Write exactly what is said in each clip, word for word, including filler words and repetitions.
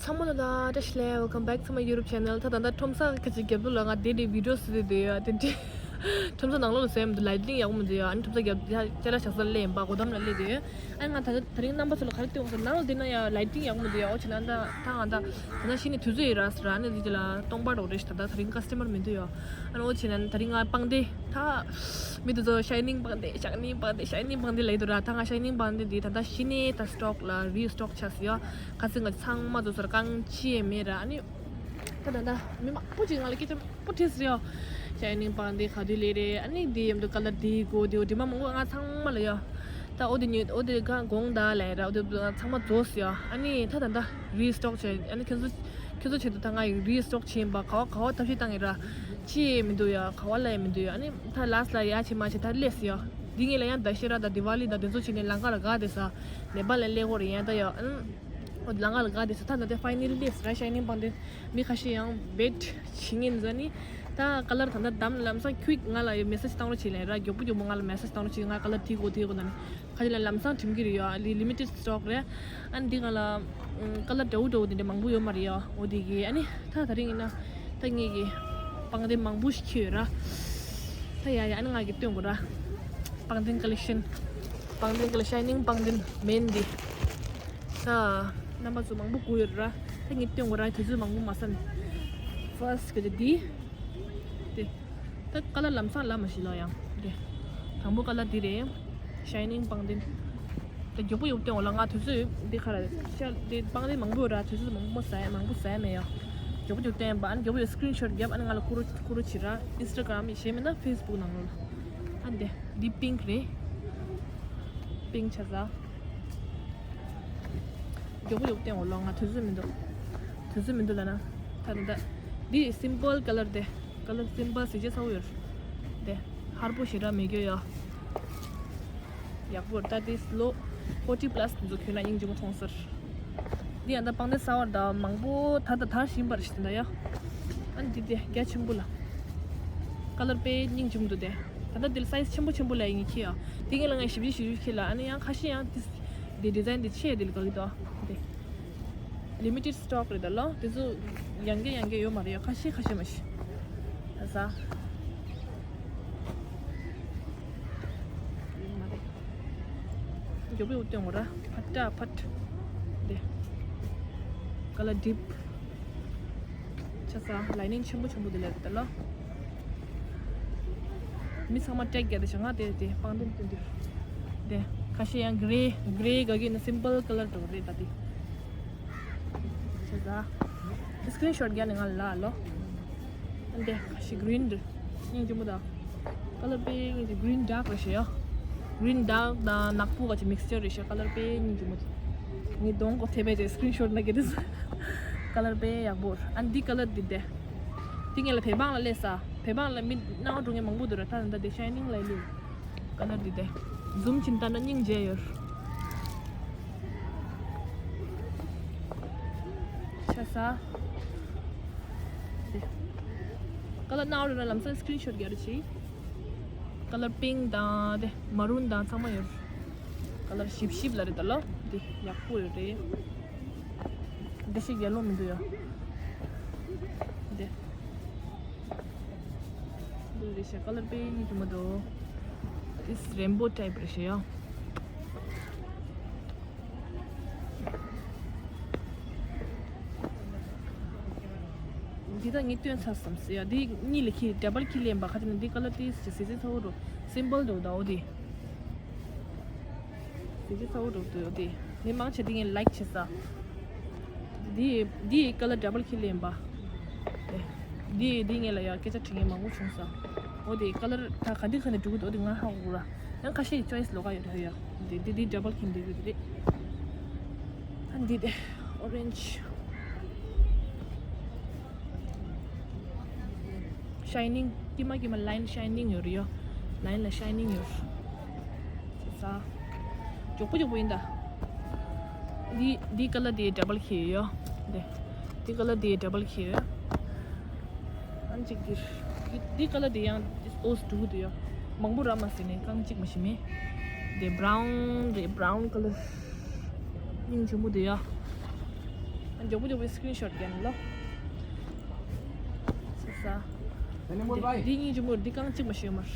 ཚང་མ་ལ་བཀྲ་ཤིས་བདེ་ལེགས། Welcome back to my YouTube channel. ད་ད་ལྟ་ཁྲོམ་ས་ཁ་ཅིག་རྒྱབ་ལོགས་ལ་ང་དེ་དེ་བི་ཌིའོ་བཟོས་ཏེ་ཡོད། དེ་འདྲའི་ཁྲོམ་ས་ནང་ལོགས་ལ་བཟོས་མི་འདུག་ལའི་ཊིང་ཡག་པོ་མི་འདུག་ཡ། ཨ་ནི་ཁྲོམ་ས་རྒྱབ་ཅ་ལག་བཞག་ས་སླེབས་ཡིན་པ། སྒོ་འགྲམ་ལ་སླེབས་ཏེ་ཡོད། ཨ་ནི་ང་ད་ད་རིང་རྣམ་པ་ཚོ་ལ་ག་རེ་སྟོན་དགོས་ཟེར་ན། ནང་ལ་བསྡད་ན་ཡ་ལའི་ཊིང་ཡག་པོ་མི་འདུག་ཡ། འོ་བྱས་ན་ད་ད་ང་ད་ད་ད་ཤི་ནས་དུས་ཚོད་ཡིན་ར་ཟེར། ཨ་ནི་དེ་ལ་སྟོང་པ་འགྲོ་རེད་ཤག་ད་ད་རིང་ཀ་སི་ཊ་མར་མི་འདུག་ཡ། ཨ་ནི་འོ་བྱས་ན་ད་རིང་ང་པང་གདན་ད་མི་དེ་ཚོ་ཤའི་ནིང་པང་གདན་ཤའི་ནིང་པང་གདན་ཤའི་ནིང་པང་གདན་ལབ་ཡོད་ར། ད་ང་ཤའི་ནིང་པང་གདན་དེ་ད་ད་ཤི་ནས་ད་སི་ཊོག་ལ་རི་སི་ཊོག་ཆགས་སོང་ཡ། ཁ་སང་ང་ཚང་མ་ཚོ་སོར་གང་ཅི་ཡང་མེད་ར། ཨ་ནི་ད་ད་ད་མི་མང་པོ་ཅིག་ང་ལ་སྐད་ཆ་མང་པོ་དྲིས་ཡོད། ཤའི་ནིང་པང་གདན་ག་དུས་སླེབས་རེད། ཨ་ནི་འདི་ཡོད་མདོག་ཀ་ལར་འདི་དགོས་འདི་དགོས་དྲི་མ་མང་པོ་ང་ཚང་མ་ལ་ཡོད། ད་འོ་དེ་ཉོས་འོ་དེ་ག་དགོངས་དག་ལབ་ར། འོ་དེ་ཚང་མ་རྫོགས་ཡོད། ཨ་ནི་ད་ད་ད་རི་སི་ཊོག་བྱས། ཨ་ནི་ཁྱོད་ཚོ་ཁྱོད་ཚོ་ཆེད་དུ་ད་ང་ཡི་རི་སི་ཊོག་བྱས་ཡིན་པ། ག་བ་ག་བ་ཐབས་ཤེས་བཏང་ཡིན་ར། ཅི་ཡང་མི་འདུག་ཡ། ག་བ་ལ་ཡང་མི་འདུག་ཡ། ཨ་ནི་ད་ལཱ་སི་ཊི་ལ་ཡ་བྱས་མ་བྱས་ད་སླེབས་ཡོད། འདི་ངེད་ལ་ཡང་ད་ཤེ་ར་ད་དི་ཝ་ལི་ད་དེ་ཚོ་བྱས་ནས་ལམ་ཁ་ལ་བསྒགས་བསྡད་ས། ནེ་པཱལ་ལ་སླེབས་དགོས་རེད་ཡ། ད་ཡ། ཨ་ནི། འོ་ལམ་ཁ་ལ་བསྒགས་བསྡད་ས། ད་ད་དེ་ཕའི་ནལ་ལི་སླེབས་ར། ཤའི་ནིང་པང་གདན་མི་ཁ་ཤས་ཡང་བེད་བྱེད་ངེས་འཛིན་ནི། ད་ཀ་ལར་ད་ད་དམ་ལམ་སང་ཁྱོད་ང་ལ་ཡ་མེ་སེ་ཇི་བཏང་རོགས་བྱེད་ལབ་ར། མགྱོགས་པོ་མགྱོགས་པོ་ང་ལ་མེ་སེ་ཇི་བཏང་རོགས་བྱེད། ང་ཀ་ལར་དེ་དགོས་དེ་དགོས་ད་ནི། ཁ་ཅིག་ལ་ལམ་སང་འགྲིམ་གྱི་རེད་ཡ། ལི་ལི་མི་ཊེཌ་སི་ཊོག་རེད། ཨ་ནི་འདི་ང་ལ་ཀ་ལར་འདྲ་བོ་འདྲ་བོ་དེ་འདྲ་མང་པོ་ཡོད་མ་རེད་ཡ། འོ་དེ་གི་ཨ་ནི་ད་ད་རིང་ཡིན་ན་ད་ངེད་ཀྱི་པང་གདན་མང་པོ་ཞིག་ཁྱེར་ཡོད་ར། ད་ཡ་ཡ། ཨ་ནི་ང་གི་སྟོན་དགོས་ར། པང་གདན་ཀ་ལེག་ཤན། པང་གདན་ཀ་ལེ་ཤན་ཤའི་ནིང་པང་གདན་མེན་འདི། ད་རྣམ་པ་ཚོ་མང་པོ་བསྐུར་ཡོད་ར། ད་ངས་སྟོན་དགོས་ར། དུས་ཚོད་མང་པོ་མ་ཟིན། ཕར་སི་ཊི་གི་འདི། དེ། ད་ཀ་ལར་ལམ་སང་ལ་མ་ཤེས་ལོ་ཡང་། དེ། དང་པོ་ཀ་ལར་འདི་རེད། ཤའི་ནིང་པང་གདན། ད་མགྱོགས་པོ་མགྱོགས་པོ་སྟོན་འོ་ལ། ང་དུས་ཚོད་འདི་ག་ར་ཤ་འདི་པང་གདན་མང་པོ་ཡོད་ར། དུས་ཚོད་མང་པོ་ཟ་ཡ་མང་པོ་ཟ་ཡ་མེད་ཡ། མགྱོགས་པོ་མགྱོགས་པོ་སྟོན་པ། ཨ་ནི་མགྱོགས་པོ་ཡོད་སི་ཀི་རིན་ཤོ་ཊི་རྒྱབ། ཨ་ནི་ང་ལ་བསྐུར་རོགས་བསྐུར་རོགས་བྱེད་ར། ཨིན་སི་ཊ་གྷི་རམ་གཞན་མིན་ན་ཕེ་སི་བུག་ནང་ལོགས་ལ། ཨ་འདི་འདི་པིང་ཀི་རེད། པིང་ཀི་ཆགས་ས། མགྱོགས་པོ་མགྱོགས་པོ་སྟོན་འོ་ལོ། ང་དུས་ཚོད་མི་འདུག་དུས་ཚོད་མི་འདུག་ལབ་ན། ད་ད་ད། འདི་སིམ་པལ་ཀ་ལར་དེ། ཀ་ལར་སིམ་པལ་གཟི་བརྗིད་ཚ་བོ་ཡོད། དེ། ཧར་པོ་ཞེ་དྲག་མེད་རྒྱུ་ཡོད། ཡག་པོ་ད་དེ་ལོ་ཕོར་ཊི་པ་ལ་སི་དེ་ཚོ་གྱོན་ན་སྙིང་རྗེ་མོ་མཐོང་ས་རེད། འདི་ཡང་ད་པང་གདན་གསར་པ་ད་མང་པོ་ད་ད་དར་བཞིན་པ་རེད་ཤག་ད་ཡ། ཨ་ནི་འདི་དེ་རྒྱ་ཆེན་པོ་ལ། ཀ་ལར་དཔེ་སྙིང་རྗེ་མོ་འདུག་དེ། ད་ལྟ་འདི་ལ་སའི་ཛི་ཆེན་པོ་ཆེན་པོ་ལ་ཡིན་ཁྱེད་ཡ། དེ་ངས་ལ་ངས་ཞིབ་ཞིབ་ཞིབ་ཞིབ་ཁྱེད་ལ། ཨ་ནི་ཡང་ཁ་ཤས་ཡང་དེ་དེ་ཌི་ཛའིན་དེ་ཆེ་དེ་ལ་ག་གི་དོ། དེ། ལི་མི་ཊེཌ་སི་ཊོག་རེད་ད་ལོ། དེ་ཚོ་ཡང་བསྐྱར་ཡང་བསྐྱར་ཡོད་མ་རེད་ཡ། ཁ་ཤས་ཁ་ཤས་མ་ཤི། ད་ས། ཡོད་མ་རེད། མགྱོགས་པོ་སྟོན་དགོས་ར། ཕ་ཏྲ་ཕ་ཏྲ། དེ། ཀ་ལར་ཌིབ། ཆ་ས་ལའི་ནིང་ཆེན་པོ་ཆེན་པོ་དེ་ལ་རེད་ད་ལོ། མི་ཚང་མ་ཊེག་རྒྱག་དེ་བྱ་ང་དེ་དེ་པང་གདན་སྟོན་དུས། དེ་ཁ་ཤས་ཡང་གྷི་རེ་གྷི་རེ་ག་གི་ན་སིམ་པལ་ཀ་ལར་འགྲོ་རེད་ད་དེ། བྱས་ཙང་། སི་ཀི་རིན་ཤོ་ཊི་རྒྱག་ནས་ང་ལ་ལ་ལོ། འདི་ཤི་གྷི་རིན་འདི། སྙིང་རྗེ་མོ་ད། ཀ་ལར་དཔེ་སྙིང་རྗེ། གྷི་རིན་ཌརྐ་རེད་ཤག་ཡ། གྷི་རིན་ཌརྐ་དང་ནག་པོ་ག་ཅིག་མིག་སི་ཅར་རེད་ཤག་ཀ་ལར་དཔེ་སྙིང་རྗེ་མོ་དེ། ངའི་གདོང་གོ་ཐེབས་པའི་དེ་སི་ཀི་རིན་ཤོ་ཊི་ན་གི་དེ། ཀ་ལར་དཔེ་ཡག་པོ། ཨ་འདི་ཀ་ལར་འདི་དེ། དེ་ངས་ལ་བོད་པང་ལ་སླེབས་ས། བོད་པང་ལ་མི་སྣང་བ་འགྲོ་མཁན་མང་པོ་འདུག་ར། ད་ད་དེ་ཤའི་ནིང་ལ་ལུས། ཀ་ལར་འདི་དེ། ཛུམ་བྱས་ན་ད་ན་སྙིང་རྗེ་ཡོད། ཆ་ས། དེ། ཀ་ལར་ནང་རུ་ན་ལམ་སང་སི་ཀི་རིན་ཤོ་ཊི་རྒྱག་རེ་བྱེད། ཀ་ལར་པིང་ཀི་དང་དེ་མ་རུན་དང་ཚང་མ་ཡོད། ཀ་ལར་ཞིབ་ཞིབ་ལ་རེད་ད་ལོ། དེ་ཡག་པོ་ཡོད་རེད། དེ་ཞིག་ཡེ་ལོ་མི་འདུག་ཡ། དེ། འདི་རེད་ཤག་ཀ་ལར་དཔེ་སྙིང་རྗེ་མོ་འདུག་དེ་རེན་བོ་ཊའིབ་རེད་ཤག་ཡ། འདི་ད་ངས་སྟོན་ཚར་བསམ་སྲིད་ཡ། འདི་གཉིས་ལ་ཁྱེར་ཌ་བལ་ཁྱེར་ལེན་པ་ཁ་ཅིག་ན་འདི་ཀ་ལར་ཏིས་ཅི་སི་སི་ཚ་བོ་རུ་སིམ་པལ་འདུག་ད་འོ་དེ། སི་སི་ཚ་བོ་འདུག་འདུག་འོ་དེ། མི་མང་ཆེ་འདི་ངས་ལའིཀ་བྱེད་ས། འདི་འདི་ཀ་ལར་ཌ་བལ་ཁྱེར་ལེན་པ། འདི་འདི་ངས་ལ་ཡ་སྐད་ཆ་དྲི་ངས་མང་པོ་བྱུང་ས། འོ་དེ་ཀ་ལར་ད་ག་འདི་ག་ནས་འགྲོ་གི་འདུག་འོ་དེ་ང་ཧ་གོ་ར། ཡང་ཁ་ཤས་ཀྱི་ཅོའི་སི་ལོགས་ཀ་ཡོད་རེད་ཡ། འདི་འདི་འདི་ཌ་བལ་ཁྱེར་འདི་གི་རེད། ཨ་འདི་དེ་ཨོ་རེན་ཇི། ཤའི་ནིང་། ཀྱི་མ་ཀྱི་མ་ལའིན་ཤའི་ནིང་ཡོད་རེད་ཡ། ལའིན་ལ་ཤའི་ནིང་ཡོད། ས། མགྱོགས་པོ་མགྱོགས་པོ་ཡིན་ད། འདི་འདི་ཀ་ལར་དེ་ཌ་བལ་ཁྱེར་ཡོད་ཡ། འདི་འདི་ཀ་ལར་དེ་ཌ་བལ་ཁྱེར་ཡོད། ཨ་ནི་གཅིག་འདིར། འདི་འདི་ཀ་ལར་དེ་ཡང་འདི་ཨོ་སི་འདུག་འདུག་ཡ། མང་པོ་རག་མ་སོང་ནས་རྐང་གཅིག་མ་ཤི་མེད། དེ་བྷ་རའུན་རེད། བྷ་རའུན་ཀ་ལར། སྙིང་རྗེ་མོ་འདུག་ཡ། ཨ་ མགྱོགས་པོ་མགྱོགས་པོ་སི་ཀྲིན་ཤོཊ་རྒྱག་ལོ། ས་ས། འདི་སྙིང་རྗེ་མོ། འདི་རྐང་གཅིག་མ་ཤེས་མར།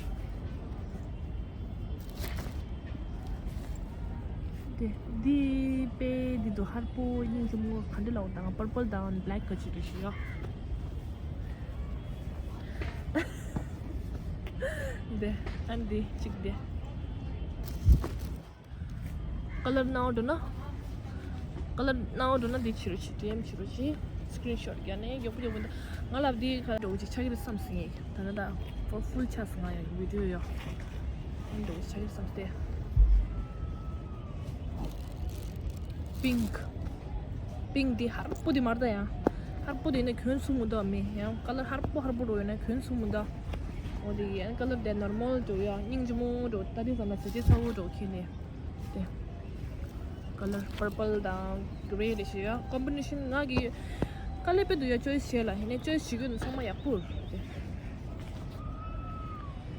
དེ་འདི་དཔེ་འདི་དུ་ཧར་པོ་སྙིང་རྗེ་མོ། ག་འདྲ་ལའོ། དང་པར་པལ་དང་བྷེ་ལེག་ག་ཅིག་རེད་ཤི་ཡ། དེ་ཨན་འདི་གཅིག་དེ། ཀ་ལར་ནའོ་འགྲོ་ན། ཀ་ལར་ནའོ་འགྲོ་ན་འདི་ཕྱི་རུ་ཕྱི་ཌི་ཨེམ་ཕྱི་རུ་ཕྱི། སི་ཀྲིན་ཤོཊ་རྒྱག་ནས་མགྱོགས་པོ་མགྱོགས་པོ། ང་ལབ་འདི་ག་འགྲོ་ཅིག་ཆགས་ཀྱི་རེད་བསམ་སྲིད་ངེས། ད་ནི་ད་ཕོ་ཕུལ་ཆགས་སོང་ང་ཡང་བི་ཌི་ཡོ་ཡོ། ཨེ་འགྲོ་ཅིག་ཆགས་ཀྱི་རེད་བསམ་སྟེ། པིང་། པིང་འདི་ཧར་པོ་འདི་མར་ད་ཡང་། ཧར་པོ་འདི་ནས་གྱོན་ཚུགས་མི་འདུག་མི་ཡང་ཀ་ལར་ཧར་པོ་ཧར་པོ་འགྲོ་ཡོད་ན་གྱོན་ཚུགས་མི་འདུག་འོ་དེ་ཡང་ཀ་ལར་དེ་ནོར་མལ་འགྲོ་ཡ། སྙིང་རྗེ་མོ་འགྲོ། ད་དེ་ཙམ་ལ་ཟི་བརྗིད་ཚ་བོ་འགྲོ་ཁྱེར་ནས། དེ། ཀ་ལར་པར་པལ་དང་གྷི་རེ་རེ་ཞིག་ཡ། ཀོམ་བི་ནེ་ཤན་ང་གི་དཀའ་ལས་དཔེ་འདུག་ཡ། ཅོའི་སི་བྱས་ལ་ཡིན་ནའི་ཅོའི་སི་བྱེད་རྒྱུ་ནི་ཚང་མ་ཡག་པོ་རེད།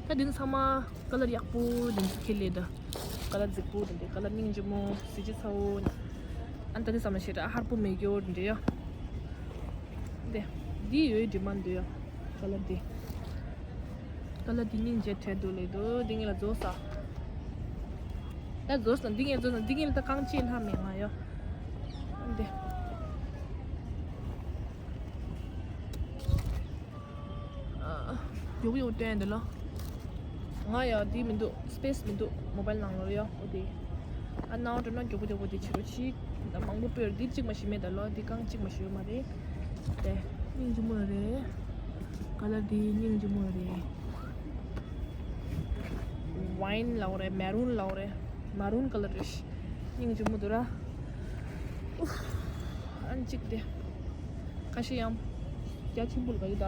དེ། ད་འདི་ནི་ཚང་མ་ཀ་ལར་ཡག་པོ་འདི་ཚོ་ཁྱེར་ལས་ད། ཀ་ལར་རྫིག་པོ་འདི་འདྲ། ཀ་ལར་སྙིང་རྗེ་མོ། ཟི་བརྗིད་ཚ་བོ། ཨ་ནི་ད་འདི་ཙམ་ལ་ཞེ་དྲག་ཧར་པོ་མེད་རྒྱུ་འདི་འདྲ་ཡ། འདི། འདི་ཡོད་ཌི་མཱན་འདུག་ཡ། ཀ་ལར་འདི། ཀ་ལར་འདི་སྙིང་རྗེ་བྲལ་འདུག་ལེ་འདུག་འདི་ངེད་ལ་རྫོགས་ས། ད་རྫོགས་ས། འདི་ངེད་རྫོགས་ས། འདི་ངེད་ལ་ད་རྐང་གཅིག་ལྷག་མེད་ང་ཡ། འདི། ཨ། ཡོག་ཡོག་སྟོན་འདི་ལོ། ང་ཡ་འདི་མི་འདུག་སི་པེ་སི་མི་འདུག་མོ་བྷའིལ་ནང་ལོ་ཡ། འོ་དེ། ཨ་ནའོ་འགྲོ་ན་མགྱོགས་པོ་མགྱོགས་པོ་འདི་བྱེད་རོགས་གྱིས། ད་མང་པོ་སྤོས། འདི་གཅིག་མ་ཤེས་མེད་ད་ལོ། འདི་རྐང་གཅིག་མ་ཤེས་ཡོད་མ་རེད། དེ། སྙིང་རྗེ་མོ་རེད། ཀ་ལར་འདི་སྙིང་རྗེ་མོ་རེད། ཝའིན་ལའོ་རེད། མེ་རུན་ལའོ་རེད། མ་རུན་ཀ་ལར་རེད། སྙིང་རྗེ་མོ་འདུག་ར། ཨུཧ། ཨན་གཅིག་དེ། ཁ་ཤས་ཡང་། རྒྱ་ཆེན་པོ་ལ་ག་གི་ད།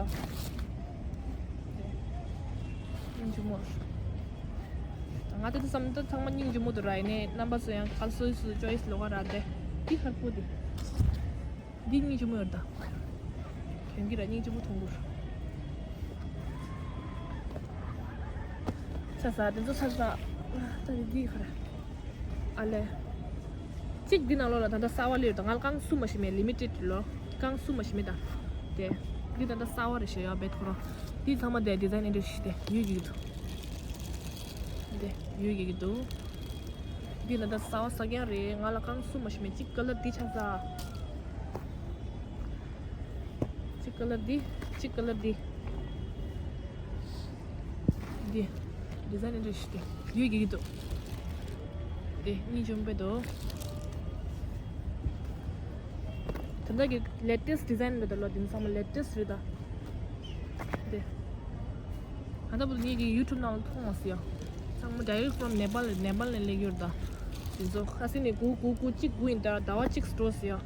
སྙིང་རྗེ་མོ། ང་དེ་ཚོ་བསམ་ད་ཚང་མ་སྙིང་རྗེ་མོ་འདུག་ར། ཡིན་ནའི་རྣམ་པ་ཚོ་ཡང་ག་སོ་སོའི་ཅོའི་སི་ལོགས་ཀ་ར་དེ། འདི་ཧར་པོ་དེ། འདི་སྙིང་རྗེ་མོ་ཡོད་ད། གྱོན་གྱི་ར་སྙིང་རྗེ་མོ་མཐོང་གི་ར། ཆ་ས་དེ་ཚོ་ཆ་ས། ད་དེ་འདི་ག་ར། ཨ་ལེ། གཅིག་འདི་ནང་ལོགས་ལ་ད་ལྟ་གསར་བ་སླེབས་ཡོད་ད། ང་ལ་རྐང་གསུམ་མ་ཤེས་མེད། ལི་མི་ཊེཌ་ལོ། རྐང་གསུམ་མ་ཤེས་མེད་ད། དེ། འདི་ད་ལྟ་གསར་བ་རེད་ཤག་ཡ། བེད་ཁོ་རང་། འདི་ཚང་མ་དེ་ཌི་ཛའིན་ཨེ་འདྲ་ཞིག་དེ་ཡོད་ཀྱི་འདུག་དེ་ཡོད་ཀྱི་འདུག་འདི་ད་ལྟ་གསར་བ་གསར་རྐྱང་རེད། ང་ལ་རྐང་གསུམ་མ་ཤེས་མེད། གཅིག་ཀ་ལར་འདི་ཆ་ས། གཅིག་ཀ་ལར་འདི། གཅིག་ཀ་ལར་འདི། འདི། ཌི་ཛའིན་འདྲ་ཞིག་དེ་ཡོད་ཀྱི་འདུག་དེ་སྙིང་རྗེ་མོ་དཔེ་འདུག་ད་ལྟ་གི་ལེ་ཊེ་སི་ཊི་ཌི་ཛའིན་རེད་ད་ལོ། འདི་ཚང་མ་ལེ་ཊེ་སི་ཊི་རེད་ད། དེ། ད་ལྟ་བུ་ངེད་ཀྱི་ཡུ་ཊུབ་ནང་ལ་མཐོང་མ་སོང་ཡ། ཚང་མ་direct from Nepal རེད། ནེ་པཱལ་ནས་སླེབས་ཡོད་ད། དེ་ཚོ་ཁ་སང་ནས་སྒུག་སྒུག་སྒུག་གཅིག་སྒུག་ཡིན་ད། ཟླ་བ་གཅིག་འགྲོ་སོང་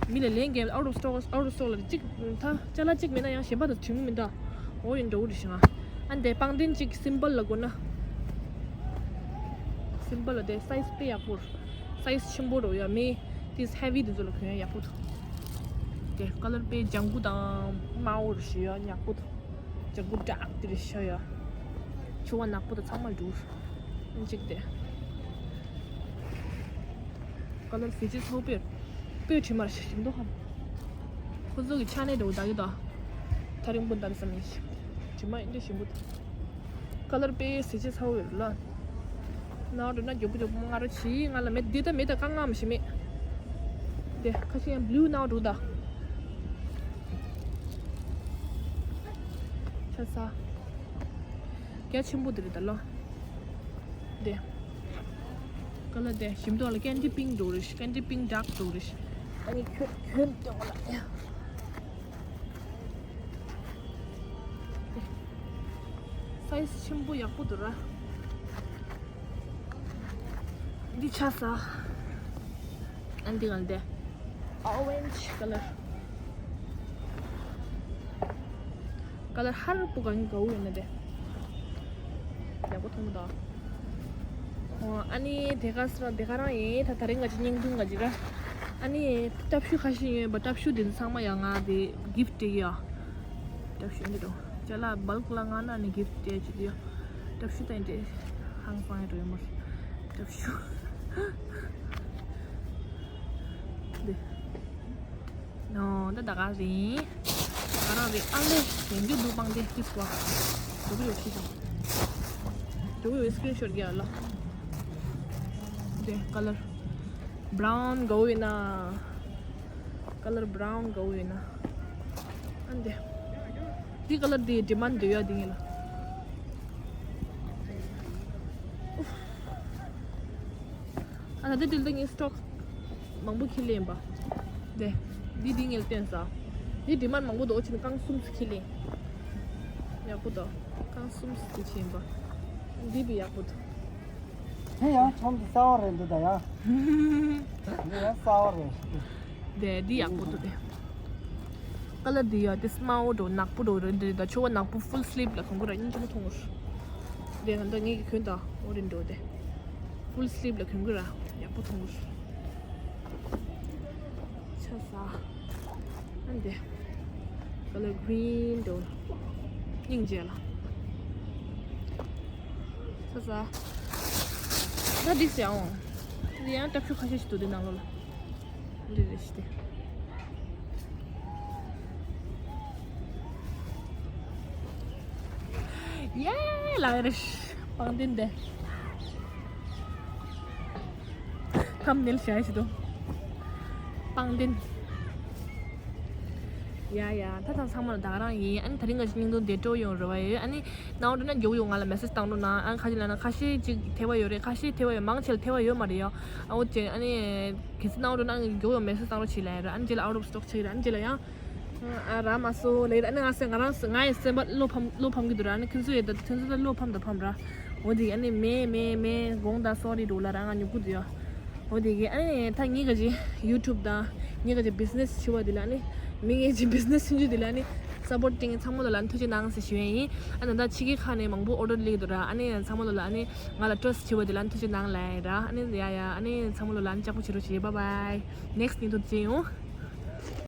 ཡ། མི་ལ་ལན་རྒྱབ། out of stock, out of stock ལ་གཅིག་ད་ཅ་ལག་གཅིག་མེད་ན་ཡང་གཞན་པ་དང་གྲིམ་མི་འདྲ། འོ་ཡིན་འགྲོ་གི་རེད་ཤི་ང་། ཨ་འདི་པང་གདན་གཅིག་སིམ་པལ་ལ་དགོས་ན། སིམ་པལ་ལ་དེ་སའི་ཛི་དཔེ་ཡག་པོ་རེད། སའི་ཛི་ཆེན་པོ་རེད་ཡ། མི་དེ་ཧེ་བི་དེ་ཚོ་ལ་གྱོན་ཡ་ཡག་པོ་འདུག་དེ་ཀ་ལར་དཔེ་ལྗང་གུ་དང་དམར་པོ་རེད་ཤི་ཡ། ཡག་པོ་འདུག་ལྗང་གུ་འདྲ་དེ་རེད་ཤི་ཡ། ཕྱུ་པ་ནག་པོ་དང་ཚང་མ་འདུག་གཅིག་དེ། ཀ་ལར་ཟི་བརྗིད་ཚ་བོ་དཔེ། དཔེ་དྲི་མ་རེད་ཤི། ཞིམ་མདོག་ཁམ། ཁོ་ཚོ་གི་ཆ་ནས་འདྲ་བོ་ད་གི་ད། ཐག་རིང་པོ་འདར་བསམ་ཡིན་ཤི། དྲི་མ་ཡིན་འདྲ་ཞིམ་པོ་འདུག་ཀ་ལར་དཔེ་ཟི་བརྗིད་ཚ་བོ་ཡོད་ལ། ནའོ་འགྲོ་ན་མགྱོགས་པོ་མགྱོགས་པོ་ང་རོ་བྱིས། ང་ལ་མེད་འདི་ད་མེད་ད། རྐང་ལྔ་མ་ཞིག་མེད། འདི་ཁ་ཤས་ཡང་བླུ་ནའོ་འགྲོ་ད། ཆ་ས། རྒྱ་ཆེན་པོ་འདི་རེད་ད་ལོ། འདི། ཀ་ལར་འདི་ཞིམ་མདོག་ལ་ཀེན་ཌི་པིང་འགྲོ་རེད། ཀེན་ཌི་པིང་ཌརྐ་འགྲོ་རེད། ཨ་ནི་ཁྱོད་ཁྱོད་འདི་འོ་ལ་ཡ། སའི་ཛི་ཆེན་པོ་ཡག་པོ་འདུག་ར། འདི་ཆ་ས། ཨ་འདི་གང་འདི། ཨོ་རེན་ཇི་ཀ་ལར། ཀ་ལར་ཧར་པོ་གང་ག་བོ་ཡོད་ན་དེ། ཡག་པོ་མཐོང་གི་འདུག་ཨོ་ཨ་ནི་དེ་ག་སོང་དེ་ག་རང་ཡིན། ད་ད་རིང་ང་ཅི་སྙིང་ཐུང་ང་ཅི་ར། ཨ་ནི་ཊབ་ཤུ་ཁ་ཤས་ཡོད་པ། ཊབ་ཤུ་འདི་ཚང་མ་ཡང་ང་དེ་གིཕ་ཊི་སྤྲད་ཀྱི་ཡ། ཊབ་ཤུ་འདི་འགྲོ། ཅ་ལག་བལ་ཀ་ལ་ང་ན་ནི་གིཕ་ཊི་སྤྲད་ཀྱི་ཡ། ཊབ་ཤུ་ད་ཡིན་ཏེ་ཧང་སང་ཡ་འགྲོ་ཡ་མ་རེད། ཊབ་ཤུ་འདི། ཨོ་ད་ད་ག་རེད། ད་ག་རང་རེད། ཨ་ལེ་རེད་འདུག་འདུག་པང་དེ་ཏིས་བ། འགྲོ་གི་ཡོད་ཤི་ཤོག་འགྲོ་གི་ཡོད། སི་ཀྲིན་ཤོཊ་རྒྱག་ལ། དེ་ཀ་ལར་བྷ་རའུན་གོ་ཡིན་ན། ཀ་ལར་བྷ་རའུན་གོ་ཡིན་ན། ཨ་འདི། འདི་ཀ་ལར་འདི་ཌི་མཱན་འདི་ཡོད་འདི་ངེད་ལ། ཨ་ད་འདི་འདི་ངའི་སི་ཊོག་མང་པོ་ཁྱེར་ལེན་པ། འདི། འདི་འདི་ངེད་ལ་བསྟན་ས། འདི་ཌི་མཱན་མང་པོ་འདུག་ཕྱིན་རྐང་གསུམ་ཁྱེར་ལེན། ཡག་པོ་འདུག་རྐང་གསུམ་ཁྱེར་ཕྱིན་པ། འདི་བི་ཡག་པོ་འདུག་དེ་ཡང་ཆོམ་འདི་གསར་པ་རེད་འདུག་ད་ཡ། འདི་ཡང་གསར་པ་རེད། དེ་འདི་ཡག་པོ་འདུག་དེ། ཀ་ལར་འདི་ཡ་དེ་སྨྲ་བོ་འགྲོ་ནག་པོ་འགྲོ་རེད་འདི་རེད། ད་ཆོ་བ་ནག་པོ་ཕུལ་སི་ལིབ་ལ་གོན་གོ་ར་སྙིང་རྗེ་མོ་མཐོང་གོ་ར། དེ་ང་ད་ངེད་ཀྱི་གོན་ད་འོ་རེད་འགྲོ་དེ། ཕུལ་སི་ལིབ་ལ་གོན་གོ་ར་ཡག་པོ་མཐོང་གོ་ར། ཆ་ས། ཨ་འདི། ཀ་ལར་གི་རིན་འགྲོ། སྙིང་རྗེ་ལ། ཆ་ས། ད་འདི་སེ་ཨོ། འདི་ཡང་ཏབ་ཤུ་ཁ་ཤས་ཤིག་འདུག་འདི་ནང་ལོགས་ལ། འདི་རེད་ཤི་སྟེ། ཡེ་ལ་རེ་ཤི། པང་གདན་དེ། ཐམ་ནེལ་བྱས་ཤི་འདུག་པང་གདན། ཡ་ཡ་ད་ད་ཚང་མ་ལ་ད་ག་རང་ཡིན། ཨ་ནི་ད་རིང་ང་ཅིག་སྙིང་དོན་བདེ་སྤྲོ་ཡོང་རེ་བ་ཡོད། ཨ་ནི་ནང་དུ་ན་མགྱོགས་ཡོང་ང་ལ་མེ་སེ་ཇི་བཏང་རོགས་གནང་། ཨ་ཁ་ཅིག་ལ་ན་ཁ་ཤས་ཅིག་ཐེ་བ་ཡོད་རེད། ཁ་ཤས་ཐེ་བ་ཡོད། མང་ཆེ་ལ་ཐེ་བ་ཡོད་མ་རེད་ཡོ། ཨ་འོ་ཅེ་ཨ་ནི་གལ་སྲིད་ནང་དུ་ན་མགྱོགས་ཡོང་མེ་སེ་ཇི་བཏང་རོགས་བྱེད་ལ་ཡ་ར། ཨ་ནི་ཅེ་ལ་out of stock ཆགས་ཡོད་ར། ཨ་ནི་ཅེ་ལ་ཡང་ཨ་ར་མ་སོ་ལེ་ར། ཨ་ནི་ང་སེ་ང་རང་ང་ཡི་སེམས་པ་བློ་ཕམ་བློ་ཕམ་གི་འདུག་ར། ཨ་ནི་ཁྱོད་ཚོ་ཡི་ད་ཁྱོད་ཚོ་ད་བློ་ཕམ་ད་ཕམ་ར། འོ་དེ་ཨ་ནི་མེ་མེ་མེ་དགོངས་དག་སོ་རི་འགྲོ་ལ་ར། ང་ཉུག་གུ་འདུག་ཡོ། འོ་དེ་གི་ཨ་ནི་ད་ངེད་ཀ་ཅིག་ཡུ་ཊུབ་དང་ངེད་ཀ་ཅིག་བི་ཛི་ནེ་སི་བྱེད་པ་དེ་ལ་ཨ་ནི་མི་ངེད་ཀྱི་བི་ཛི་ནེ་སི་ཆུང་ཆུང་དེ་ལ་ཨ་ནི་སབ་པོར་ཊིང་ཚང་མ་ལ་ལ་ཐུགས་རྗེ་གནང་ཟེར་ཞུ་ཡས་ཡིན། ཨ་ནི་ད་ཕྱི་རྒྱལ་ཁག་ནས་མང་པོ་ཨོ་ཌར་སླེབས་འདུག་ར། ཨ་ནི་ཚང་མ་ལ་ལ་ཨ་ནི་ང་ལ་ཊྲ་སི་ཊི་བྱེད་པ་དེ་ལ་ཨ་ནི་ཐུགས་རྗེ་གནང་ལ་ཡ་ར། ཨ་ནི་ཡ་ཡ་ཨ་ནི་ཚང་མ་ལ་ལ་ཨ་ནི་ལྕགས་པོ་བྱེད་རོགས་བྱེད། Bye bye. Next ཉིན་ཐོ་མཇལ་ཡོང་།